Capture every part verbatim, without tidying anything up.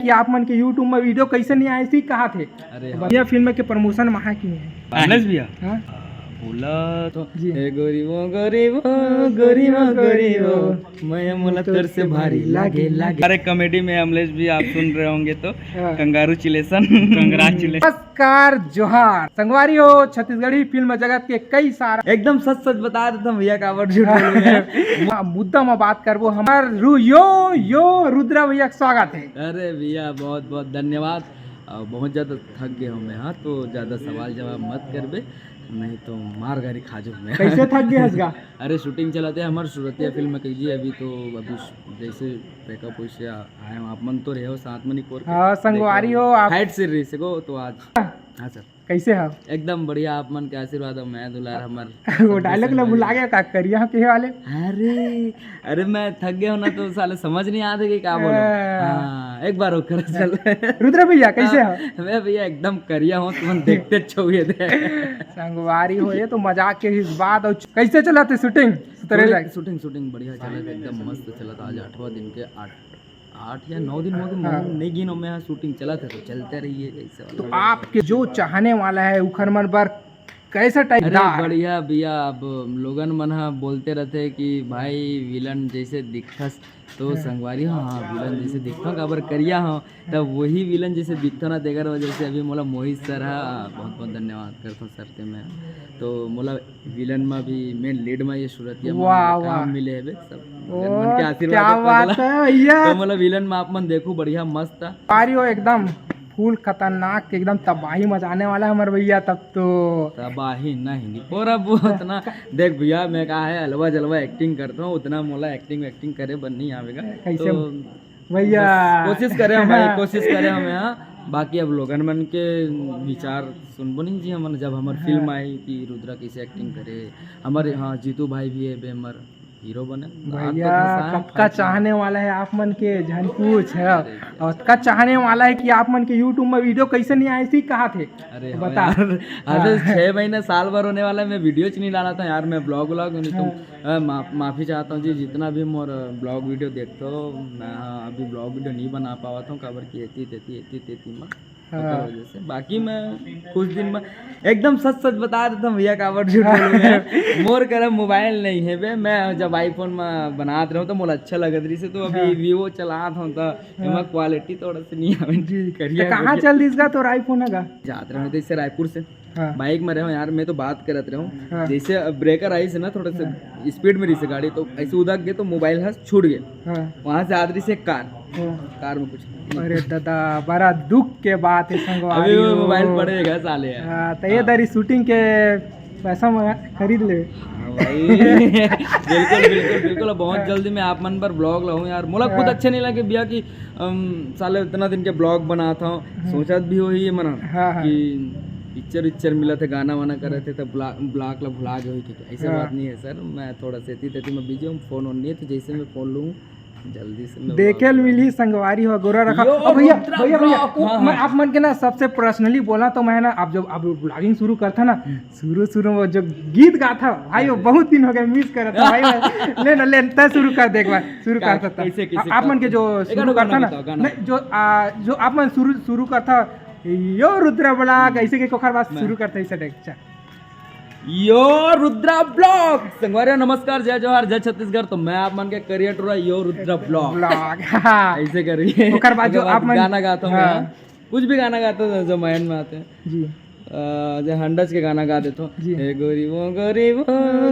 कि आप मन के YouTube में वीडियो कैसे नहीं आए, इसी कहा थे। अरे हाँ। भैया, फिल्म के प्रमोशन महा की है। अमलेश भैया। हाँ। बोला तो जी। हे गोरी वो, गोरी वो, गोरी वो, गोरी वो, मैं मोला तोर से भारी लागे, लागे। अरे, कॉमेडी में अमलेश भी आप सुन रहे होंगे तो हाँ। कंगारू चिलेसन। कंग्रेचुलेशन। नमस्कार, जोहार संगवारी हो। छत्तीसगढ़ी फिल्म जगत के कई सारा एकदम सच सच बता देता हूँ भैया, काबर झूठ बोलूं मैं। हाँ, मुद्दा में बात करबो हमार रू-, यो, यो रुद्रा भैया के स्वागत है। अरे भैया, बहुत बहुत धन्यवाद। अ, बहुत ज़्यादा थक गए हूँ मैं, हाँ, तो ज़्यादा सवाल जवाब मत करबे, नहीं तो मार गारी खा जाऊँ मैं। कैसे थक गए हस गा? अरे, शूटिंग चलाते हैं हमारे सूरतिया फिल्म के जी, अभी तो अभी श-, जैसे पैकअप वैसे आ-, आए हो, आप मन तो रहे हो साथ में, नहीं कोर के हाँ, संगवारी देखो। हो आप। हाइट से रही सको तो आज। हाँ। हाँ सर। कैसे हो? एकदम बढ़िया, आप मन के आशीर्वाद और मैं दुलार हमर वो सब डायलॉग ला संगवारी। भुला गया का, करिया के वाले? अरे, अरे, मैं थक गया हूँ ना, तो साले समझ नहीं आते कि क्या बोलो। हाँ। हाँ, एक बार और कर चल। रुद्र भैया, कैसे हाँ, हो? मैं भैया एकदम करिया हूँ, तुम देखते छुए थे। संगवारी हो, ये तो मजाक के इस बात। और कैसे चला थे शूटिंग? सुतरे थोड़ी जाके। शूटिंग, शूटिंग बढ़िया चला था, एकदम मस्त चला था। आज आठवां दिन के आठ, आठ या नौ दिन हो गए, हाँ। नहीं गिनो मैं, यहाँ शूटिंग चला था, तो चलते रहिए ऐसे तो वाला। आपके जो चाहने वाला है, उखर मन बर कैसा टाइप अरे दा? बढ़िया भैया, अब लोगन मन ह बोलते रहते कि भाई विलन जैसे दिखथस, तो हाँ। संगवारी हो, हाँ, विलन जैसे दिखथों, काबर करिया हो, तब वही विलन जैसे दिखथों ना, तेकर वजह से अभी मोला मोहित सर हा, बहुत बहुत धन्यवाद करथों सर के मैं। तो मोला विलन में भी मेन लीड में ये सूरतिया में वाह, मोला वाह। काम मिले हवे, सब ओ, भगवान के आशीर्वाद क्या है, बात पगला। है भैया। तो मोला विलन में आप मन देखू, बढ़िया मस्त। आ रही हो एकदम फुल खतरनाक, एकदम तबाही मचाने वाला है हमारे भैया तब तो। तबाही नहीं, नहीं, और अब वो उतना, देख भैया, मैं कहा है, अलवा जलवा एक्टिंग करता हूँ, उतना मोला एक्टिंग वैक्टिंग करे बर नहीं आवेगा। कैसे तो भैया? बस कोशिश करे हम भाई, कोशिश करे हम यहाँ। बाकी अब लोगन मन के विचार सुनबो नहीं जी हमन, जब हमर हाँ। फिल्म आई कि रुद्रा कैसे एक्टिंग करे, हमर हाँ जीतू भाई भी है बे हमर हीरो बने। भैया, कतका चाहने वाला है आप मन के, झन पूछ है। अरे और कतका चाहने वाला है कि आप मन के YouTube में वीडियो कैसे नहीं आए, इसी कहा थे। अरे बता। यार, अरे हाँ। छह महीना साल भर होने वाला है, मैं वीडियो च नहीं डाला था यार, मैं ब्लॉग व्लॉग नहीं तो हाँ। अ, माफ-, माफी चाहता हूँ जी, जितना भी मोर ब्लॉग वीडियो देखते हो, मैं, हाँ, अभी ब्लॉग वीडियो नहीं बना पावा था, काबर कि एती तेती, एती तेती में हाँ। ओकर वजह से। बाकी मैं कुछ दिन में एकदम सच सच बता देता हूँ भैया, काबर झूठ बोलूँ मैं। मोर करा मोबाइल नहीं है बे, मैं जब iPhone में बनात रहूँ तो मोला अच्छा लगत रही से, तो अभी हाँ। Vivo चलात हूँ तो हाँ। एमा क्वालिटी थोड़ा सा नहीं आवे। जी। करिया तो कहाँ भैया। चल दिस गा तोर iPhone है गा? जात रहे थे इससे रायपुर से। हाँ। बाइक में रहो यार, मैं तो बात करत रहूँ। हाँ। जैसे ब्रेकर आई से ना, थोड़ा सा हाँ। स्पीड में रही से गाड़ी, तो ऐसे उदक गए तो मोबाइल है छूट गए। हाँ। वहाँ से आदरी से कार, हाँ। कार में कुछ नहीं। अरे दादा, बड़ा दुख के बात है संगवारी अभी वो हो। मोबाइल पड़ेगा साले यार। हाँ, तो ये हाँ। दरी शूटिंग के पैसा में खरीद ले। हाँ भाई। बिल्कुल, बिल्कुल, बिल्कुल। बहुत हाँ। जल्दी मैं आप मन पर ब्लॉग लाऊं यार। मोला खुद हाँ। अच्छे नहीं लगे भैया कि, अम, साले इतना दिन के ब्लॉग बना था, हम्म। सोचत भी हो ये मना हाँ, हाँ। कि पिक्चर विक्चर मिला थे, गाना वाना करे थे, तो ब्लॉग, ब्लॉग ला भुला गए हो कि क्या? ऐसा हाँ। बात नहीं है सर, मैं थोड़ा से इतनी तेती में बिजी हूँ, फोन ऑन नहीं है, तो जैसे मैं फोन लूँ जल्दी से मैं देखे ब्लॉग मिली संगवारी हो गोरा रखा। यो अब भैया, रुद्रा भैया, भैया, ब्लॉग, वो हाँ, मैं हाँ। आप मन के ना सबसे पर्सनली बोला तो मैं ना, आप जब, अब ब्लॉगिंग शुरू करता ना, हम्म। शुरू शुरू में जो गीत गाता भाई, वो अरे। बहुत दिन हो गए, मिस करता भाई। मैं, ले ना, ले, तय शुरू कर दे एक बार, शुरू का-, कर सकता। कैसे, कैसे, आप मन के जो एक शुरू गाना करता ना, बताओ, गाना। नहीं, जो, आ, जो आप मन शुरू, शुरू करता, यो रुद्रा ब्लॉग, ऐसे के कोखर बात मैं शुरू करता, ऐसे देख, चल। यो रुद्रा ब्लॉग, संगवारी हो, नमस्कार, जय जोहार, जय छत्तीसगढ़। तो मैं आप मन के करिया टूरा यो रुद्रा ब्लॉग। ब्लॉग, हाँ। ऐसे करिए। ओकर बाद जो ओकर बाद आप मन गाना गाता हूँ हाँ। मैं। कुछ भी गाना गाता था जो माइंड में आते हैं। जी। अ, जो हंडस के गाना गा देता हूँ। जी। ए गोरी वो, गोरी वो,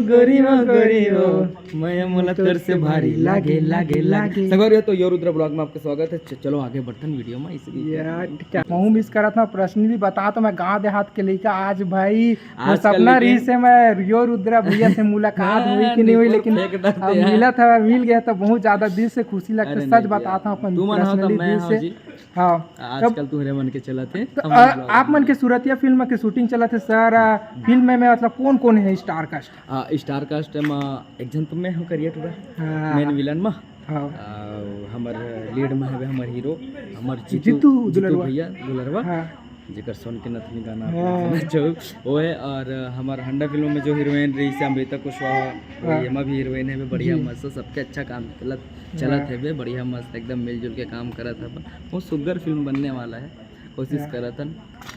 गोरी वो, गोरी वो, मैं मोला तोर से भारी लागे, लागे, लागे। संगवारी हो, तो यो रुद्रा ब्लॉग में आपका स्वागत है। च-, चलो आगे बढ़ते हैं वीडियो में। इसलिए यार, क्या महू मिस करत ना, पर्सनली बता तो मैं गाँव देहात के लइका आज भाई वो आजकल सपना लेकिन रही से मैं यो रुद्रा भैया से मुलाकात हाँ, हुई कि नहीं हुई, निपोर लेकिन फेंक डालते अब हैं। मिला था, मिल गया तो बहुत ज्यादा दिल से खुशी लगता अरे है, सच नहीं भैया, बताता हूँ अपन तुमन हो तो पर्सनली मैं दिल हूँ से। जी। हाँ, आजकल तब तुहरे मन के चलत हे, तो, हम आ, लोग आप मन के सूरतिया फिल्म के शूटिंग चलत हे सर, आ, फिल्म में, में मतलब कौन कौन है स्टार कास्ट? आ, स्टार कास्ट में एक झन तो मैं हूँ करिया टूरा, हाँ। मेन विलन में। हाँ। आ, हमर लीड में हवे हमर हीरो, हमर जीतू, जीतू जीतू दुलरवा। भैया दुलरवा। हाँ। जेकर सोन के नथनी गाना आप हाँ। सुनत हो, वो है। और हमार हंडा फिल्म में जो हीरोइन रहिसे अमृता कुशवाहा, वो हाँ। एमा भी हीरोइन है, बढ़िया जी। मस्त, सबके अच्छा काम चलत, चलत हाँ। है बे, बढ़िया मस्त एकदम मिलजुल के काम करत है। बहुत सुग्घर फिल्म बनने वाला है, कोशिश हाँ। करत हन।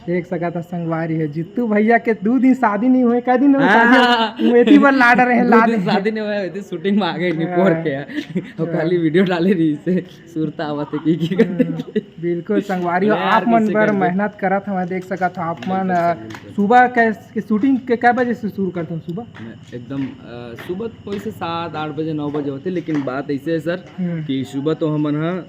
देख सकत ह संगवारी है, जीतू भैया के दू दिन शादी नहीं हुए, कै दिन हुए हाँ। शादी? वो एती बर लाड रहे, दू लाड दिन रहे। शादी नहीं हुआ, एती शूटिंग में आ गए, निपोर हाँ। के है। वो हाँ। खाली वीडियो डाले रहिसे। सुरता आवत है कि, कि करते हम्म, के। बिल्कुल संगवारी हो, अरे यार, आप मन कैसे बर करते? मेहनत करत हवं, देख सकत हो आप मन, बिल्कुल अ, सर, बिल्कुल। सुबह के, के शूटिंग के कै बजे से शुरू करते हो सुबह? मैं एकदम, अ, सुबह कोई से सात आठ बजे, नौ बजे होते, लेकिन बात ऐसे है सर हम्म। कि सुबह तो हमन ह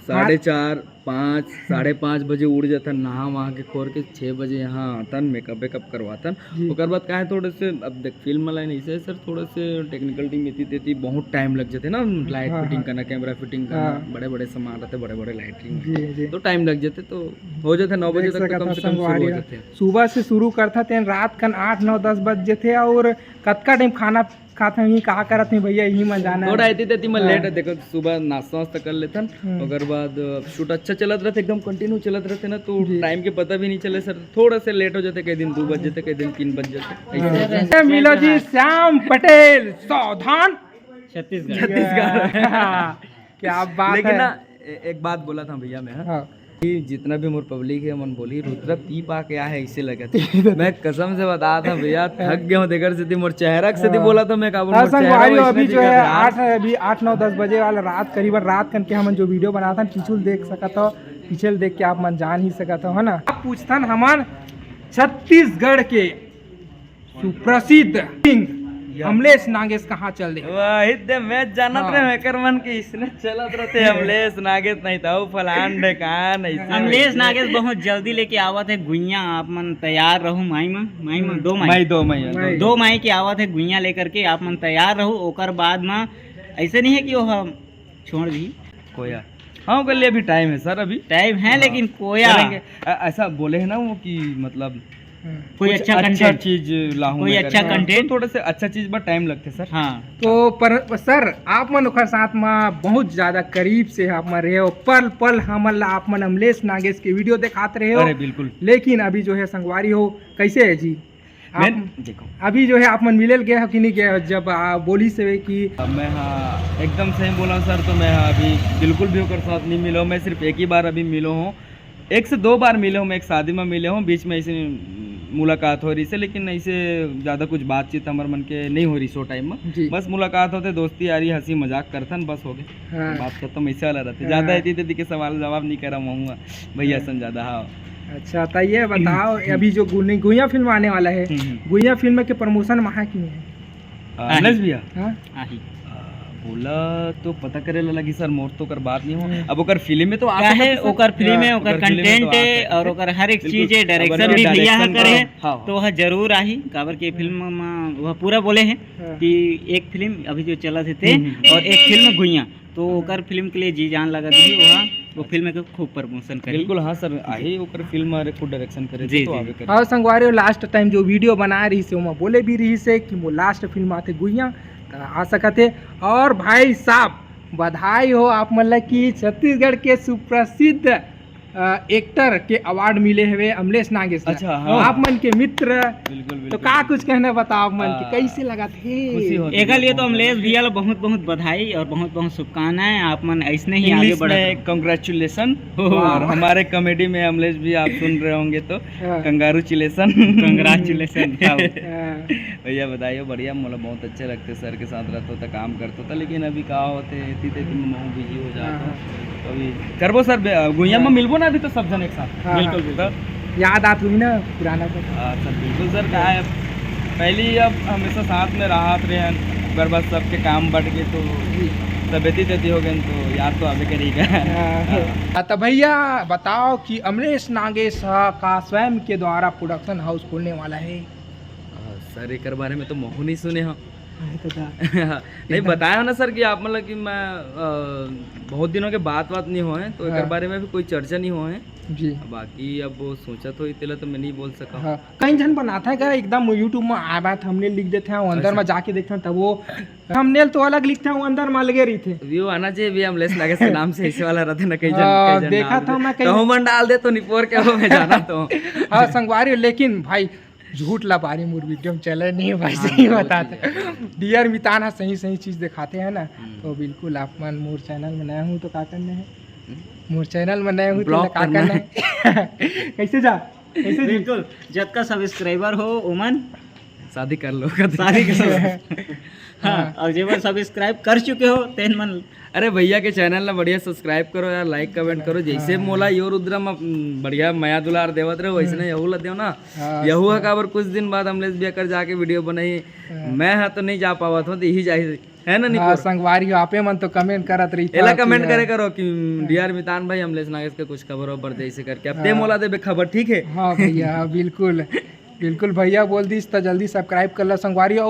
साढ़े चार, पाँच, हम्म। साढ़े पाँच बजे उठ जाथन, नहा वहा के खोर के छः बजे यहाँ आथन, मेकअप वेकअप करवाथन। जी। ओकर बाद का है, थोड़े से, अब देख, फिल्म लाइन ऐसे है सर, थोड़ा से टेक्निकल टीम एती तेती बहुत टाइम लग जाते ना, लाइट हाँ, फिटिंग हाँ। करना, कैमरा फिटिंग करना, हाँ। बड़े बड़े सामान रहते, बड़े बड़े लाइटिंग, जी, जी। तो टाइम लग जाते, तो हो जाते नौ बजे देख तक तो सकत कम ह से कम शुरू संगवारी हो हो। जाते हैं। सुबह से शुरू करथा तेन रात कन आठ, नौ, दस बज जाते और कतका टाइम खाना खात हन, का करत हन भैया, यही मन जाना थोड़ा है। एती तेती मन हाँ। लेट है। देखो, सुबह नाश्ता वास्ता कर लेथन, हम्म। ओकर बाद शूट अच्छा चलत रहते, एकदम कंटिन्यू चलत रहते ना, तो जी। टाइम के पता भी नहीं चले सर। थोड़ा से लेट हो जाते, कई दिन दो बज जाते, कई दिन तीन बज जाते, ऐसे। हाँ। मिलो जी श्याम पटेल, सावधान। छत्तीसगढ़। छत्तीसगढ़। हाँ, क्या बात लेकिन है। ना, ए-, एक बात बोला था भैया मैं, हाँ। हाँ। कि जितना भी मोर पब्लिक है, मन बोली, "रुद्रा पी पा के आ है, ऐसे लगत है।" मैं कसम से बता था भैया, थक गया हूँ, देकर से थी, मोर चेहरा से थी हाँ। बोला तो मैं का बोलूं, हाँ, मोर चेहरा संगवारी हो, वैसने अभी जो दिखा है, था। आठ, अभी आठ, नौ, दस बजे वाला रात, करीबन रात कन के हमन जो वीडियो बनाथन, पीछू ल देख सकत हो, पीछे ल देख के आप मन जान ही सकत हो, है ना? आप पूछथन हमन छत्तीसगढ़ के सुप्रसिद्ध किंग या। अमलेश नागेश कहाँ चल दे? वही दे, मैं जानत हाँ। रहे, एकर मन के इसने चलत रहते, अमलेश नागेश नहीं था, वो फलान ढेकान, ऐसे अमलेश वैसे। नागेश बहुत जल्दी लेके आवत है गुइया, आप मन तैयार रहू। माई मा, माई मा, हम्म। दो माई। माई, दो माई, दो माई। दो माई के आवत है गुइया लेकर के, आप मन तैयार रहू। ओकर बाद मा ऐसे नहीं है कि वो हम छोड़ दी। कोया। हाँ, ओकर लिए अभी टाइम है सर, अभी। टाइम है, हाँ। लेकिन कोया। करेंगे। अ-, ऐसा बोले है ना वो कि मतलब हम्म। कोई कुछ अच्छा अच्छा content। चीज लाऊं कोई मैं अच्छा करके। content। तो थोड़ा से अच्छा चीज पर टाइम लगते सर। हाँ। तो पर सर, आप मन ओकर साथ में बहुत ज्यादा करीब से आप मन रहे हो, पल पल हमन ला आप मन अमलेश नागेश के वीडियो दिखात रहे हो। अरे बिल्कुल। लेकिन अभी जो है संगवारी हो, कैसे है जी? आप मैं, देखो। अभी जो है आप मन मिले ल गए हो कि नहीं गए हो? जब आ, बोली से कि अब मैं हाँ एकदम सही बोला सर, तो मैं हाँ अभी बिल्कुल भी ओकर साथ नहीं मिला हूँ। मैं सिर्फ एक ही बार अभी मिला हूँ, एक से दो बार मिले हूँ, मैं एक शादी में मिले हूँ, बीच में ऐसे मुलाकात हो रही से, लेकिन ऐसे ज़्यादा कुछ बातचीत हमारे मन के नहीं हो रही सो टाइम में। जी। बस मुलाकात होते, दोस्ती यारी, हंसी मजाक करथन, बस हो गए। हाँ। बात खत्म, ऐसे वाला रहते। हाँ। ज़्यादा इतनी तेती के सवाल जवाब नहीं करा मांगूंगा भैया हाँ। सन ज़्यादा। हाँ। अच्छा, तो ये बताओ, हम्म। अभी जो गुने-, गुइया फिल्म आने वाला है, हम्म, हम्म। गुइया फिल्म के प्रमोशन में है कि नहीं है? आ, आही। अमलेश भैया? हाँ? आही। आ, बोला तो पता करे ला लगी सर, मोर तो ओकर बात नहीं हो। हम्म। अब ओकर फिल्म में तो आ काहे सकत है सर। ओकर फिल्म है, हाँ। ओकर ओकर फिल्म में तो content आ है सकत और है। ओकर हर एक बिल्कुल। चीज है, अब direction ओकर भी भैया direction करे तो, है, हाँ, हाँ। तो वह जरूर आही, काबर के फिल्म में वह पूरा बोले हैं हाँ। कि एक फिल्म अभी जो चलत हे ते हम्म, हम्म। और एक फिल्म गुइया, तो ओकर फिल्म के लिए जी जान लगा दी, वह वो फिल्म के खूब प्रमोशन करी। बिल्कुल, हाँ सर, आही ओकर फिल्म हमारे खुद direction करे जी, थे, तो जी। आवे करे। और संगवारी हो, last time जो वीडियो बना रही से, ओमा बोले भी रही से कि मो last फिल्म आथे गुइया, त आ सकत हे। और भाई साहब, बधाई हो आप मन ला कि छत्तीसगढ़ के सुप्रसिद्ध, अ, actor के award मिले हवे अमलेश नागेश ला। अच्छा, हाँ। आप मन के मित्र, बिल्कुल, तो बिल्कुल। का कुछ कहना बताओ आप मन के, आ, कैसे लगा थे? खुशी होती एकर है लिए तो बहुत अमलेश ज्यादा। भैया ला बहुत बहुत बधाई और बहुत बहुत शुभकामनाएं। आप मन ऐसने ही आगे English बढ़त में रहो। Congratulation। ओह। और हमारे comedy में अमलेश भी आप सुन रहे होंगे तो हाँ। कंगारू चिलेसन। Congratulation। हाँ। हाँ। भैया बधाई हो, बढ़िया, मतलब बहुत अच्छे लगते सर के साथ रहता था, काम करता था, लेकिन अभी का होते इतनी तेती में महूँ बिजी हो जाता हाँ। हूँ। तो अभी करबो सर, बे-, गुइया में हाँ। मिलबो ना अभी तो सब जन एक साथ। हाँ, बिल्कुल, हाँ। बिल्कुल। याद आत हुई ना पुराना को। हाँ सर, बिल्कुल सर, का है, पहली अब हमेशा साथ में रहत रहे हैं, ओकर बाद सबके काम बढ़ गए तो जी। सब एती तेती हो गए तो याद तो आबे करेगा। हाँ। हाँ। हाँ, तो भैया बताओ कि अमलेश नागेश हा का स्वयं के द्वारा production house खोलने वाला है? आ, सर, एकर बारे में तो महूँ नहीं सुने हूँ, है तो का? नहीं, बताया ना सर कि आप, मतलब कि मैं, अ, बहुत दिनों के बात बात नहीं होए, तो एकर हाँ। बारे में भी कोई चर्चा नहीं होए। जी। बाकी अब वो सोचत होई, तेला तो मैं नहीं बोल सका। हाँ, कई झन बनाथे का, एकदम YouTube में आबा, थंबनेल लिख देथे, वो अंदर अच्छा। में जाके देखथे, तब वो थंबनेल तो अलग लिखथे, वो अंदर में अलगे रहिथे। व्यू आना चाहिए भी अमलेश नागेश के नाम से, ऐसे वाला रहते ना कई झन, हाँ, कई झन देखा डाल था दे। मैं कई तो मन डाल दे तो निपोर के हो, मैं जाना तो। हाँ संगवारी, लेकिन भाई झूठ ला पारी मोर वीडियो में चले नहीं भाई, हाँ, सही वो बतात चीज है। डियर मितान हा सही सही चीज दिखाते हैं ना। हम्म। तो बिल्कुल आप मन मोर चैनल में नया हूँ तो का करना है? हम्म। मोर चैनल में नया हूँ तो Block का करना करना है? कैसे जा, कैसे जी? बिल्कुल, जतका सब्सक्राइबर हो उमन शादी कर लो। शादी कर लो। हाँ, और जेमन सब्सक्राइब कर चुके हो तेन मन अरे भैया के चैनल ला बढ़िया सब्सक्राइब करो यार, लाइक कमेंट करो, जैसे हाँ। मोला यो रुद्रम अप-, बढ़िया मया दुलार देवत रहे, वैसने यहू ला देव ना। हाँ, यहू हा काबर कुछ दिन बाद अमलेश भैया कर जाके वीडियो बनाई, हाँ। मैं हा तो नहीं जा पावत हूँ, तो यही जाही, है ना हाँ निपोर? संगवारी हो, आपे मन तो कमेंट करत रही एला कमेंट करे करो कि डियर मितान भाई, अमलेश नागेश के कुछ खबर हो परदेश से करके, अब ते हाँ। मोला देबे खबर, ठीक है? हाँ भैया, हाँ बिल्कुल, बिल्कुल भैया बोल दीस तो जल्दी सब्सक्राइब कर ला संगवारी हो।